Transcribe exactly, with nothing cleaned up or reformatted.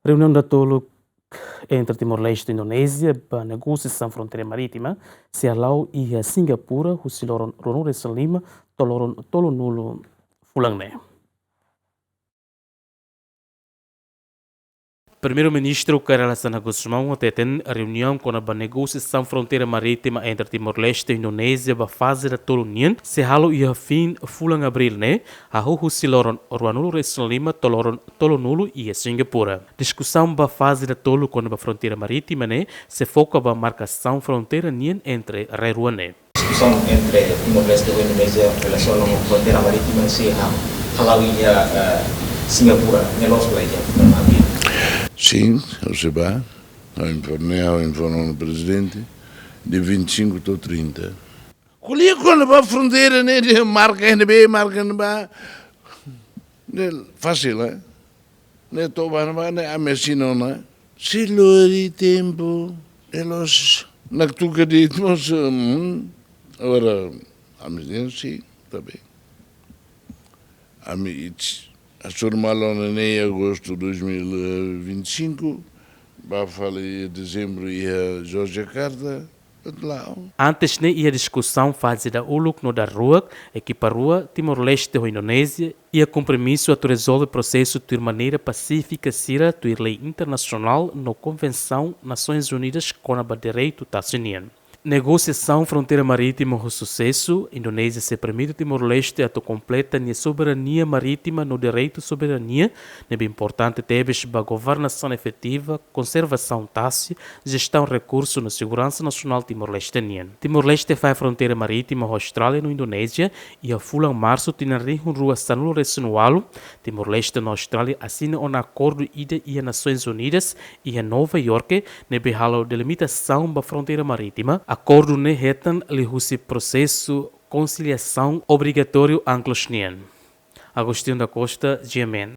Reuniaun datoluk entre Timor-Leste no Indonézia ba negosiasaun fronteira marítima sei hala'o iha Singapura husi loron ruanulu-resin-lima to'o loron tolunulu fulan ne'e. Primeiru-Ministru Kay Rala Xanana Gusmão hateten reuniaun kona-ba negosiasaun fronteira marítima entre Timor-Leste no Indonézia ba faze datoluk nian sei halo iha fin fulan Abríl ne'e, hahú husi loron ruanulu-resin-lima to'o loron tolunulu iha Singapura. Diskusaun ba faze datoluk kona-ba fronteira marítima ne'e sei foka ba markasaun fronteira nian entre rai rua ne'e. Diskusaun entre Timor-Leste ho Indonézia relasiona ho fronteira marítima sei ha-, hala'o iha, eh, Singapura, ne'e loos ba iha, eh, Abríl. Sin, ha'u sei bá, ha'u informa, ha'u informa prezidente, de vinte e cinco to'o trinta. Ko'alia kona-ba fronteira ne'e, de marka ne'ebé, marka ne'ebá. Ne'e fasil, eh? Ne'e to'o ba ne'ebá, ne'e ami asina ona. Sei lori tempu, ne'e loos naktuka de'it mós, hmm. Agora, ami dehan sin, está bem. Ami its, asur malu ona ne'e agostu dois mil e vinte e cinco, bá fali dezembru iha Yogyakarta, Antes ne'e iha diskusaun faze dauluk no daruak, ekipa rua, Timor-Leste ho Indonézia, iha kompromisu atu rezolve prosesu tuir maneira pasífika sira tuir lei internasionál no Konvensaun Nasoins Unidas kona-ba direitu tasi nian. Negosiasaun fronteira marítima ho susesu, Indonézia sei permite Timor-Leste atu kompleta nia soberania marítima no direitu soberania, ne'ebé importante tebes ba governasaun efetiva, konservasaun tasi, jestaun rekursu no seguransa nasionál Timor-Leste nian. Timor-Leste fahe fronteira marítima ho Austrália no Indonézia iha fulan Marsu tinan rihun rua sanulu-resin-ualu. Timor-Leste no Austrália asina ona akordu ida iha Nasoins Unidas iha Nova Iorke, ne'ebé halo delimitasaun ba fronteira marítima. Akordu ne'e hetan liuhusi prosesu konsiliasaun obrigatóriu UNCLOS nian. Agostinho da Costa, G M N.